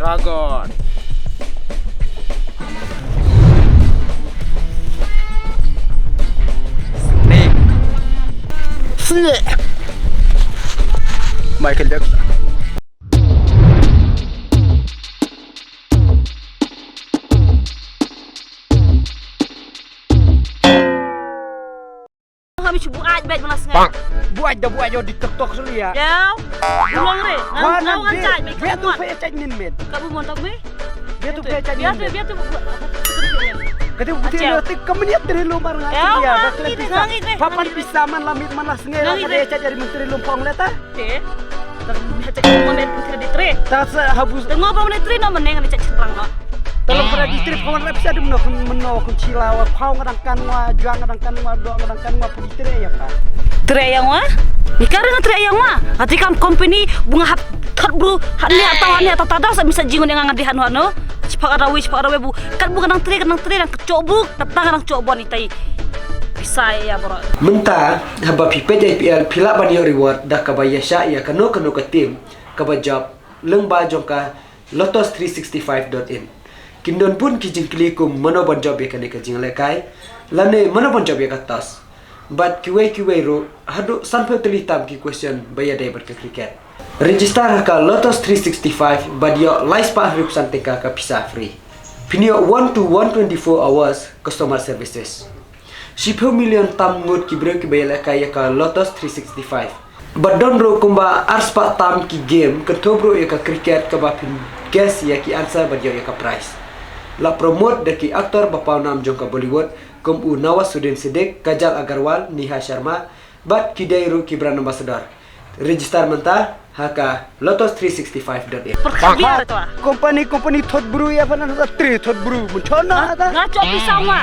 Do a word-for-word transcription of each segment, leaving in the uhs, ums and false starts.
Dragon. Snake. Snake. Michael Jackson. Kami cuba aja baik mana sengai. Buat dah buat jauh di TikTok sulu ya. Ya. Buang re. Ngau ngau ngan cai baik. Biar tu payah cai nin men. Kamu montok me? Biar tu payah cai nin men. Biar tu biar tu. Kata putih nanti kamu niat dari lombar ngai ya. Papan bisa man lamit mana sengai. Kata cai dari menteri lompong leta. Te. Ter cek mo me kredit re. Ta sa habus. Te mo ba me tri no meneng ni cek centang no. Tolong kredit re kawan rep sa dum no kun meno kun cila wa pau ngadang kan wa jua ngadang kan wa do ngadang kan wa kredit re ya pa. Tre yang wa? Ni kare ngan tre yang wa. Ati kan company bunga hap thot bru hat ni atau ni atau tada sa bisa jingun yang ngan di hanu hanu. Cepat ada wi cepat ada wi bu. Kan bunga nang tre kan nang tre nang kecok bu. Datang nang cok bon itai. Bisa ya bro. Mynta haba phi peit I P L phi lah ban ïoh reward da kaba ïa shah ïa kano kano ka team kaba jop lyngba jong ka Lotus three sixty-five dot in. Kin don bun ki jingkylli kum mano ban jop ïa kane ka jinglehkai lane mano ban jop ïa ka toss. Bad kiwei kiwei ruh haduh sanphew tylli tam ki question ba ïadei bad ka cricket. Register ha ka Lotus three sixty-five bad ïoh lai spah hynriewphew san tyngka ka pisa free. Phin ïoh one to one twenty-four hours customer services. Shiphew million tam ngut ki briew kiba ïalehkai ïa ka Lotus three sixty-five. Bad don ruh kumba arspah tam ki game kynthup ruh ïa ka cricket kaba phin guess ïa ki answer bad ïoh ïa ka prize. La promote da ki actor ba pawnam jong ka Bollywood kum u Nawazuddin Siddiqui, Kajal Aggarwal, Neha Sharma bad ki dei ruh ki brand ambassador. Register mynta ha ka lotus three sixty-five dot in. Perkhabiar tu ah. Company company thot bru ïa phanan thot tri thot bru mun chona ta. Nga chop pisa wa.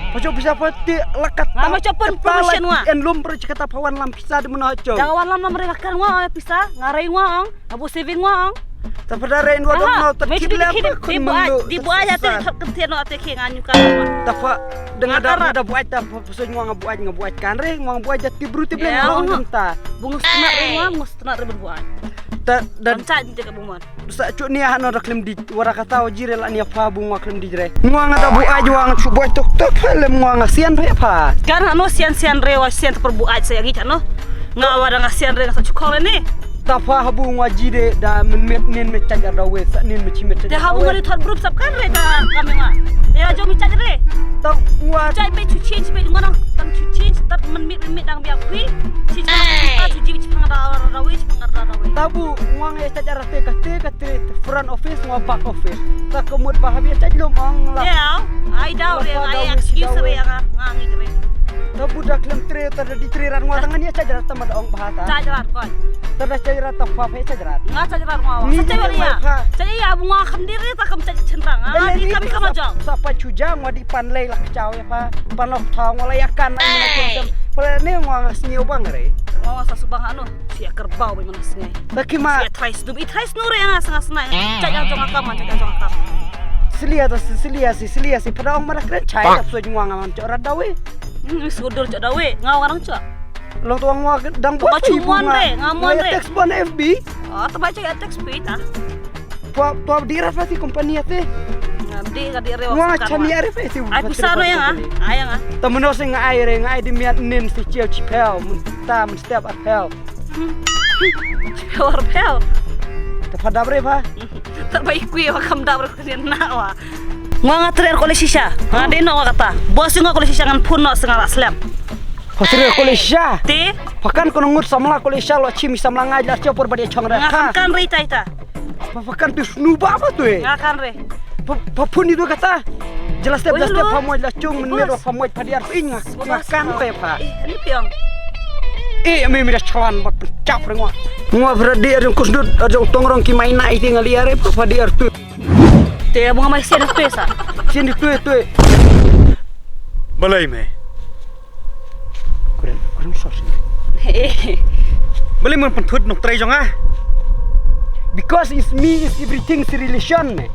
Pa chop pisa pa ti lakat. Nga ma chop pun promotion wa. En lum pro chikata pa wan lam pisa de mun chop. Jangan wan lam lam re lakan wa pisa nga rei wa ong. Abu saving wa ong. Ta pada rei wa dong no ta kit le pa kun mun. Di bu aja te thot kentien no ate ke nga nyuka. Ta pa dengan da bu aja ta pa suñ wa nga bu aja nga bu aja kan re wa nga bu aja ti bru ti bleng wa ong ta. Bungus tena re wa bungus tena re bu aja. Ta dan. Sa chu ni ha no da klem di wara kata o jire la ni pha bu ngwa klem di jire. Ngwa nga da bu aj wa nga chu boi tok tok pha lem ngwa nga sian pha pha. Kan ha no sian sian re wa sian ta per bu aj sa ya gi cha no. Nga wa da nga sian re nga sa chu khol ni. Ta pha ha bu ngwa ji de da men met nin me chaj da we sa nin me chi me chaj. Te ha bu ngwa ni thot brup sap kan re ta kam ngwa. Ya jo mi chaj re. Ta ngwa. Chaj me chu change me ngwa nang tam chu change tat men mit men mit dang bia kui. Chi cha ta chu ji chi pang da da we chi pang da da we. Ta bu ngwa nge chaj ra te ka te ka te front office ngwa back office. Ta ka mut ba habia chaj lum ong la. Ya, ai dau re ai excuse re nga ngi re. Ta bu da klem tre ta da di tre ran ngwa tangan ya chaj ra ta ma da ong ba ta. Chaj ra ko. Ta da chaj ra ta pa pa chaj ra. Nga chaj ra ngwa. Sa chaj ya. Chaj ya bu ngwa kham di re ta kam chaj chen ra nga. Di kam kam jong. Sa pa chu ja ngwa di pan lei la ka chau ya pa. Pan lok thau ngwa la ya kan. Pala ne ngwa nga sngiu bang re. Ngwa sa su bang anu. Sia kerbau bai mana sngai. Laki ma. Sia try sdum i try snu re nga sngai sngai. Chak yang jong akam man chak yang jong akam. Selia ta selia si selia si pada ong mana kren chai tap so jingwa nga man chak rat dawe. Hmm sudur chak dawe nga orang chak. Long tuang wa dang buat chu mon re nga mon re. Text bon F B. Oh ta baca ya text pi ta. Tua tua di rat pasti company ate. Ngam di ka di re. Wa chani are pasti. Ai pisa no yang ah. Ai yang ah. Ta meno sing ai re ngai di miat nin si chiao chipel. Ta men step apel. Power pel. Ta phadap re pha. Ta bai kui wa kam dap re kunin na wa. Ngwa nga trer kole shisha. Nga de no wa kata. Bos ngwa kole shisha ngan phun no sengal aslem. Pha trer kole shisha. Te. Pakan kono ngut samla kole shisha lo chimi samla ngai la chopor badi chong re. Nga kan kan re tai ta. Pakan tu snu ba ba tu e. Nga kan re. Pha phun ni tu kata. Jelas step jelas step pha moi la chung men mer pha moi pha diar ing. Nga kan pe pha. Eh, ani piang. Eh, me mira chalan bak chap rengwa. Ngwa pha diar jong kusdut jong tongrong ki mai nai ti ngali are pha diar tu. Te mo mai sen tu sa. Sen tu tu. Balai me. Kurang kurang sos. Balai mo pantut nok trai jong ah. Because it's me, it's everything, it's relation me.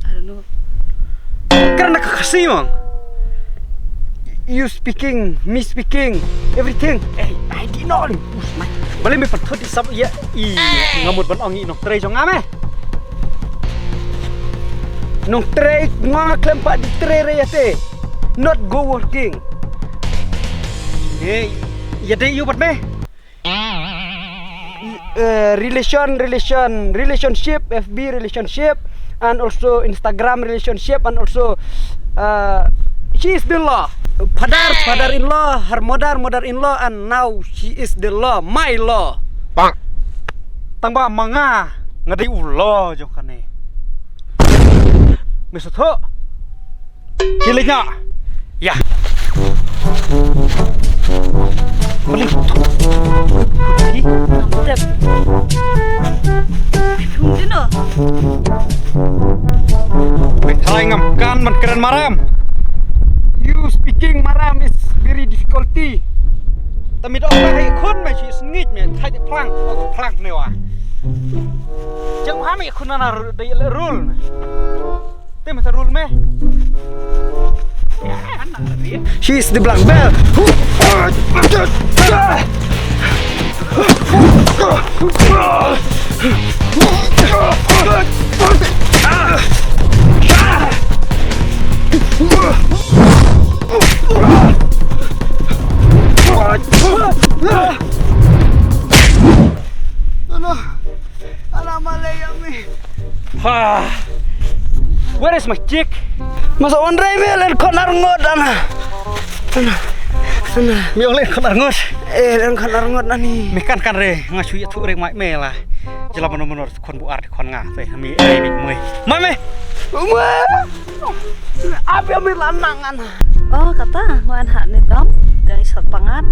I don't know. Kerana kekasih mang. You speaking, me speaking, everything. Eh, I did not. Balei me pynthut ïa sap ïa i, nga mut ban ong i nongtrei jong nga me. Nongtrei nga khlem pat di trei re ïa te. Not go working. Ïa dei ïa u bad me. Uh, relation, relation, relationship, F B relationship, and also Instagram relationship, and also uh, she is the law. Father, father-in-law, her mother, mother-in-law, and now she is the law, my law. Bang. Tang ba ma nga nga dei u law jong kane. Mr. Tho. Kilik na. Ya. Balik. Ih, mantap. Dino. Wait, halai ngam kan man keren maram. You speaking maram is very difficulty. Tamit ong hai khun mai shi sngit me thai plang, plang ne wa. Jeng ha me khun na dei le rule. Te mata rule me. She is the black belt. Ano? Ala malay ami. Ha. Where is my chick? Masa onrei me len konar ngot ana. Ana. Ana. Mi ong len konar ngot. Eh, len konar ngot ani. Me kan kan re nga shu ïathuh re mai me la. Jela mano mano khon bu ar khon nga te mi ai mi mui. Mai me. Mui. Abi ami lanang ana. Oh, kata, ngan hak ni dom, dai sat pangat.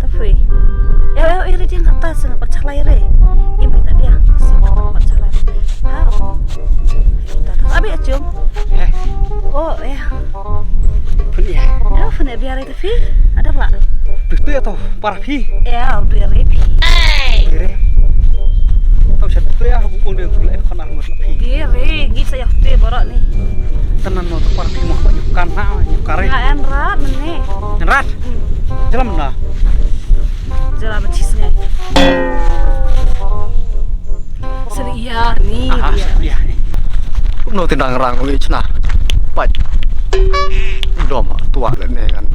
Tapi, ya, ya, iri dia kata, sing perchalai re. Imi tak dia, sing perchalai. Ha. Abi acung. Eh. Oh, ya. Pun ya. Ya, pun ya biar itu fi. Ada pula. Betul ya toh, para fi. Ya, biar fi. Biar. Tahu siapa tu ya, hubung dia pula khon armut fi. Biar, ngi saya fi borok ni. Tenan no, para fi mau apa nyukan ha, nyukare. Ya, en rat ni. En rat. Jalan mana? Jalan mati sungai. Seria ni. Aha, dia. Seria ni. Kumno tindang rang wi chna. Pat. Dom tua le ne kan.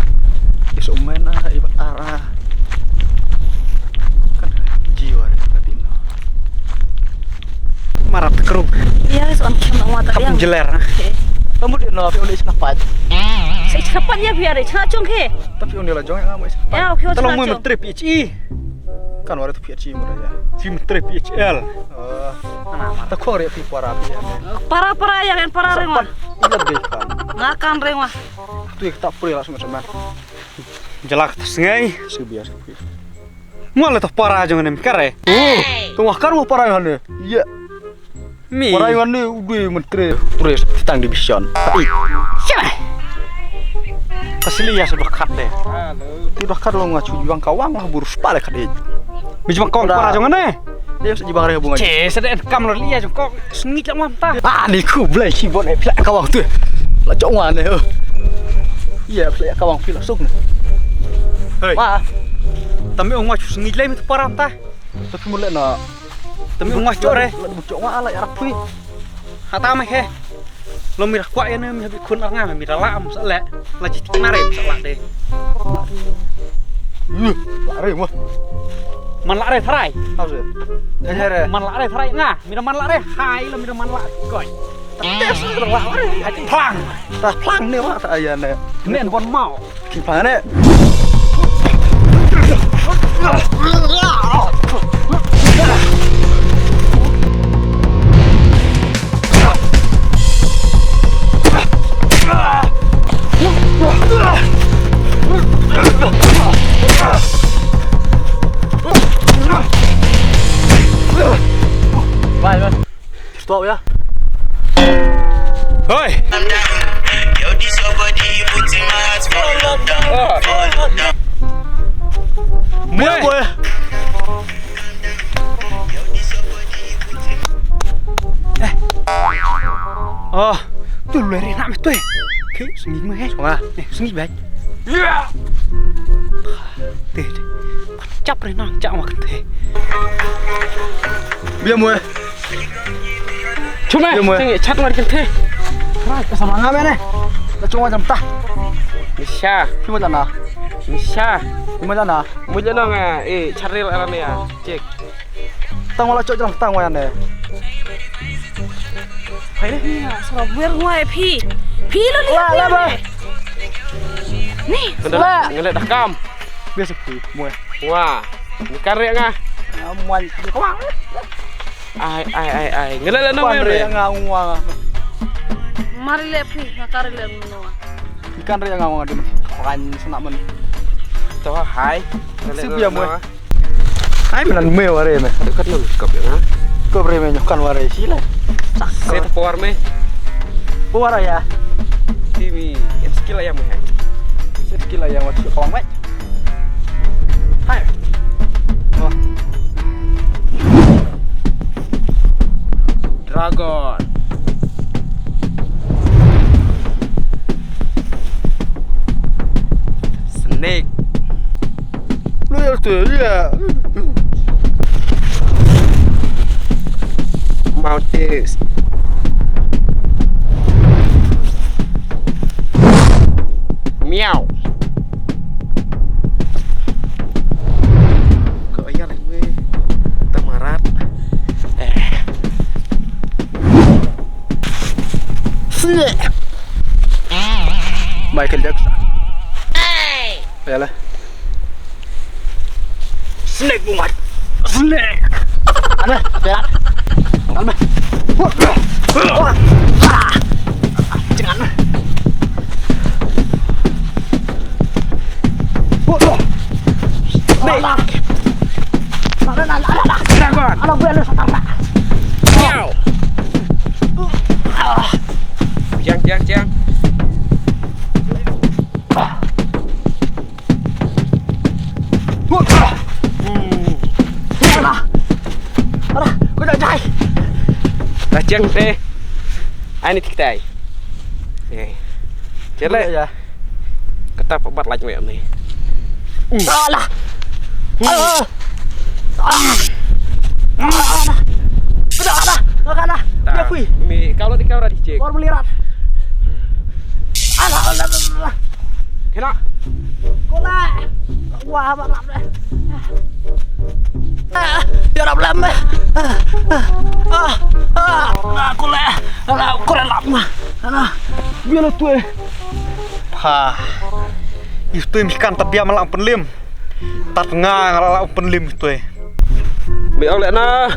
Is umen ah ibat ara. Kan jiwa re tadi no. Marap tekruk. Iya, is on kim nang mata. Kap yang jeler. Oke. Kamu di no fi udah iskapat. Saya iskapat ya biar iskap cung ke. Tapi udah lah jong yang mau iskapat. Ya, oke. Tolong mau menteri P H E. Kan wara tu P H E mo da ya. Fi menteri P H L. Oh. Ana mata ko re fi para P H L. Para para ya kan para rengwa. Ila de kan. Ngakan rengwa. Tu kita puri langsung sama. Jalak tu sengai. Sebiar sebiar. Ngwa le tu para jong nem kare. Oh. Tu ngwa kan mo para ne. Iya. Mi. Para wan ni u dei menteri pres tang division. Siapa? Kasih lihat sudah kat deh. Sudah kat lo ngacu juang kawang lah burus pale kat deh. Mi juang kawang para jong ne. Dia mesti jibang reh bunga. Che, sedek kam lo lihat jong kawang sengit lah mantap. Ah, ni ku belai si bon eh pila kawang tu. La jong wan eh. Iya pila kawang pila suk ne. Hei. Ma. Tami ong ngacu sengit lai mi tu para mantap. Tapi mulai na. Tami ong ngacu re. La jong wan la arap pui. Hata me he. Lo mi ra kwah ïa ne mi ha bi khun ar nga mi da la am sa leh. La jit ki mare sa la de. Ih, la re wah. Man la re tharai. Hau se. Nya re. Man la re tharai nga. Mi da man la re hai lo mi da man la koi. Ta tes la re. Hai plang. Ta plang ne wah ta ïa ne. Nen bon mau. Ki plang ne. Bye, bye. Stop ya. Hoi. Mwe. Mwe. Eh. Oh, tu lu ri nak tu. Ki sini mwe. Sunga. Eh, sini bai. Ya. Te te. chap re na, chap ma kynthei. Bia mwe. Chuma, bia mwe. Teng chat ma kynthei. Ra ka sama nga me ne. La chunga jam ta. Misha. Phi mo jana. Misha. Phi mo jana. Mo jana nga, eh, chat re la ne ya. Check. Tang wala chok jong tang wa ne. Hai ne. Sura wer ngwa phi. Phi lo ni. Wa la ba. Ni. Ngale dah kam. Biasa phi mo. Wa. Ni kare nga. Aman. Ai ai ai ai. Ngale la no. Kare nga ngwa. Mari le phi, nga kare le no. Ikan re nga ngong dum. Kan sna men. To hai. Sip ya mo. Hai melan me ware me. Kat no kop ya. Kop re me nyokan ware sila. Set por me. Por ya. Timi. Skill ya mo hai. Skill ya mo kawang me. Hai. Oh. Dragon. Snake. Lu ya tu ya. Mountains. Miau. Ko ya le. Tamarat. Eh. Snake. Michael Jackson. Yalah. Snake bungat. Snake. Ana, berat. Ana. Jangan. Dragon. Miau. Jang, jang, jang. Lah jang te. Ani tik tai. Eh. Chelek. Ya. Kata pat lait me ni. Alah. Alah. Alah. Alah. Alah. Alah. Alah. Dia pui. Mi kalau di kau dah dicek. Kor melirat. Alah, alah, alah, alah. Kena. Kena. Wah, apa nak? Ah, ya Rabb, lam. Ah, ah, ah, ah, kule. Alah, kule lam. Alah. Biar tu eh. Ha. Itu yang ikan tapi amal pynlim. Tat nga nga la pynlim tu eh. Bi ong le na.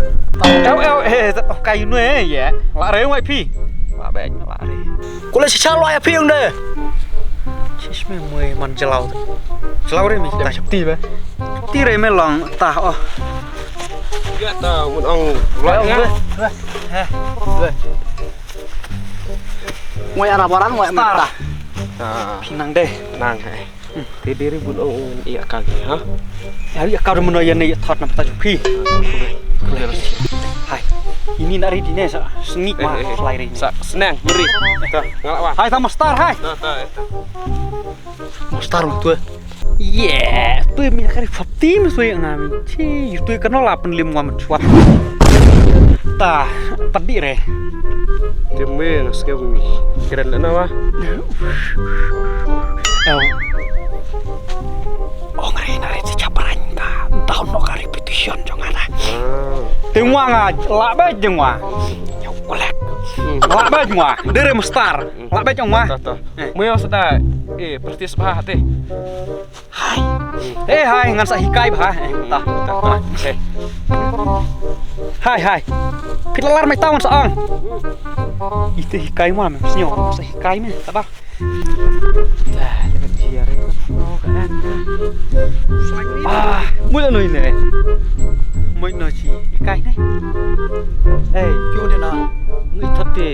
Ew ew eh tat oh kai nu eh ya. La re ngai phi. La bek la re. Kule shisha lo ya phi ong de. Shish me mui man jelaw. Jelaw re mi ta shapti be. Ti re me long ta oh. Ya ta mun ong lo nga. He. Ngoi ana baran ngoi mata. Pinang de. Nang hai. Te diri bun ong ong ïa ka gi ha. Ya ïa ka de mano ïa ne ïa thot na pata jupi. Hai. Ini na ri dine sa sngi ma fly ri. Sa snang meri. Ta ngalak wan. Hai ta master hai. Ta ta. Master tu. Yeah, tu mi kari fatim sui ngam. Chi, tu kano la pynlim ngam chwa. Ta padi re. Te me na ske mi. Keren le na wa. Ong re na re ti chapran ka. Down no ka repetition jong ana. Te ngwa nga la ba jong wa. Nyok kolek. La ba jong wa. Dere master. La ba jong wa. Mo yo sada. Eh, practice ba te. Hai. Eh hai ngan sa hikai ba. Eh, ta. Ta. Hai hai. Phi la lar mai ta ngan sa ong. Ite hikai ma me. Snyo sa hikai me. Ta ba. Ah, mui no ine. Mui no chi, ikai ne. Ei, kyu de na. Ngi thate,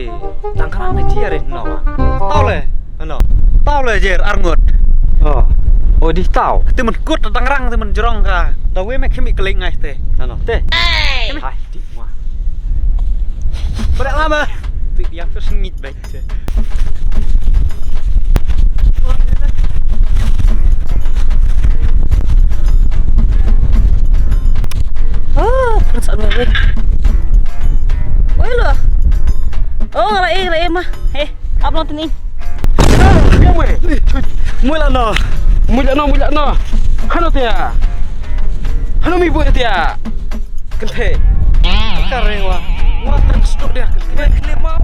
tang kra ne chi are no. Tao le, ano. Tao le jer arngut. Oh. Oh di tao. Te men kut tang rang te men jrong ka. Da we me khimi klik ngai te. Ano. Te. Hai, di ma. Berak lama. Tu yang tu sengit baik. Te. Oi, oi, oi. Oi lo. Oh, nga ba e, nga ba e ma. He, ap long tini. Mui la no. Mui la no, mui la no. Hano tia. Hano mi bu tia. Kynthei. Ka reng wa. Wa trek stok dia kynthei. Kynthei mau.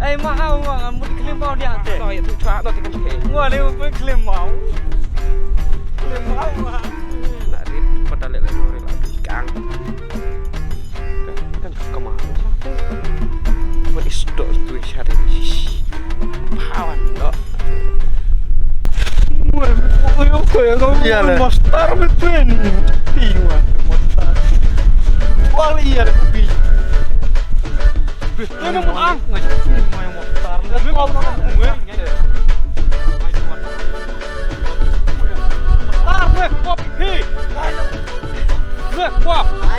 Ai ma au wa, mut kynthei mau dia te. No ya tu chwa no te kynthei. Wa le mut kynthei mau. Kynthei mau wa. Na rit pada le le no rit la kang. Kan ka kama. Wa is do tu sha de. Pawan do. Iya, le. Mostar betul ni. Iya, mostar. Wah, iya, le, kopi. Ini mau ang. Mostar. Mostar, weh, kopi. Weh, kopi.